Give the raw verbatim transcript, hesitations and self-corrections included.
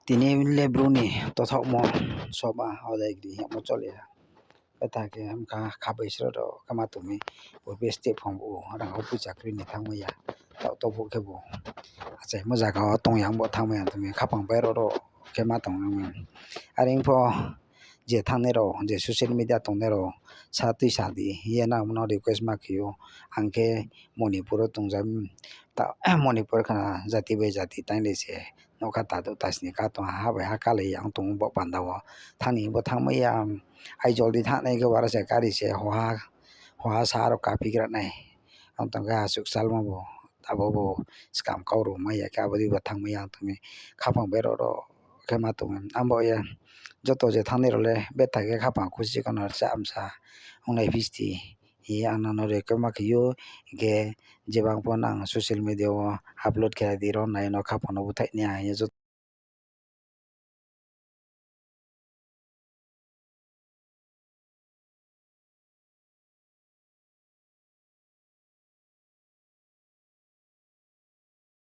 Tini le Bru ni tothaohmo soba odai gri hingmo chole ha. Betha khe mkha khabai sro ro khe ma tong mi, bo be step phang bo rang o poicha kri ni thanngmai ya. Taoh to bo khe bo achaimo zaga wo tong yang bo thanngmai ya tong mi, khaphang bai ro ro khe ma tong nang mi. Are pho je thanngnai rao, je social media tongnai rao, sa tuisa di hing ye nang no request ma khe ou. Ang khe Manipur wo tongja, Manipur khna jati bai jati tainglai se, nougkha tadouh tasni ka tong ha, ha bai ha kalai ya ong tong ou bo panda wo. Thanng ni bo thanngmai ya, Aizawl di thanngnai khe wara se kari se, hoha sa aro kaphi gra nai. Ang tong khe asuh salma bo, abo bo skam kau ro mai ya khe abo dei bo thanngmai ya tong mi, khaphang bai ro ro khe ma tong mi. Abo ye joto je thanngnai rao le betha khe khaphang khusi khe no rcha msa ongnai phisti hing ye ang nang no request ma khe ou. Hing khe jebang pho nang social media wo upload khe di ro nai no khaphang no búthaih ni ha hing ye joto